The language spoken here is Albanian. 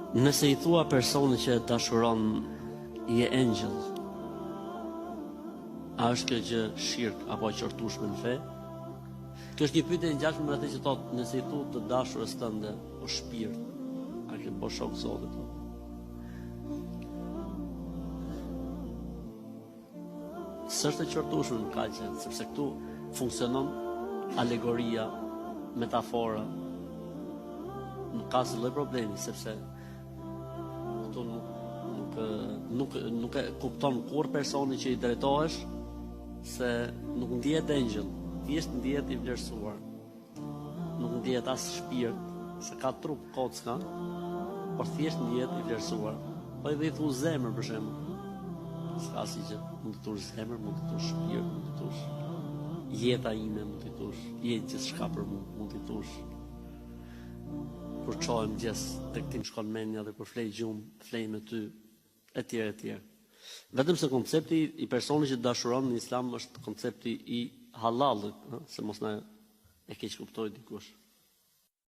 Nëse i thua personit që e dashuron je engjëll, a është kjo gjë shirk apo e qortueshme në fe? Kjo është një pyetje e ngjashme me atë që thotë, nëse i thua të dashurës tënde o shpirt, a ke bo shok Zotit? S'është e qortueshme në kaq, sepse këtu funksionon alegoria, metafora. Nuk ka asnjë lloj problemi, sepse këtu nuk nuk nuk nuk e kupton kurrë personi që i drejtohesh se nuk ndihet engjëll, thjesht ndihet i vlerësuar. Nuk ndihet as shpirt, se ka trup kocka, por thjesht ndihet i vlerësuar. Po edhe i thu zemër për shembull. S'ka asnjë gjë, mund të thush zemër, mund të thush shpirt, mund të thush jeta ime, mund të thush je gjithçka për mua, mund të thush kur çohem n'mëngjes tek ti më shkon mendja dhe kur flej gjumë, flej me ty, etj etj. Vetëm se koncepti i personit që dashuron në Islam është koncepti i halallit, ëh, se mos na e keqkuptojë dikush.